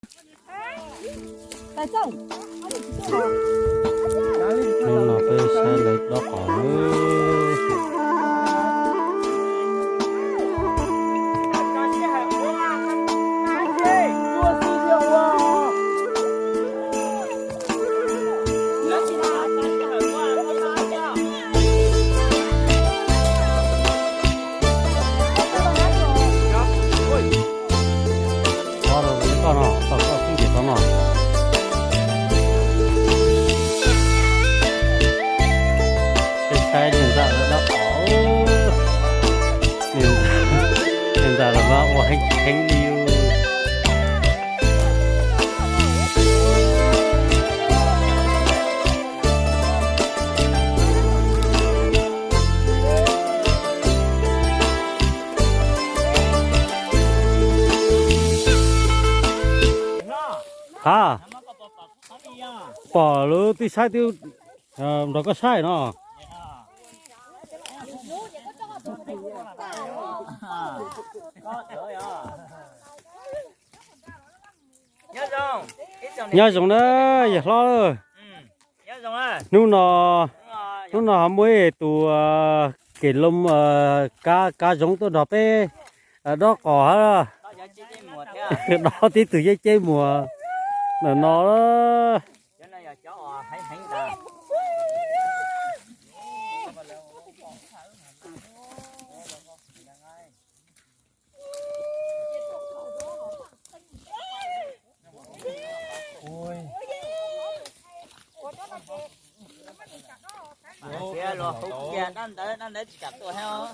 Hnub no peb saib lawv dob qos. Tod rau koj no, tau koj xub ntiag tau no. Peb saib niag ntxawm lawv dob qos. Niag ntxawm lawv mas ua heev tsis heev li. Ha, pom lub twb saib twb nrog koj saib no. Nyob zoo na, yawg hlob. Hnub no, hnub no ho muaj ib tus kev loo kab, kab zoov tuaj nrog peb dob qos hab. Dob tib tug ceb ceb muag ntawm no. Los hu cia dab ntawd, dab ntawd tsis kam tuaj thiab.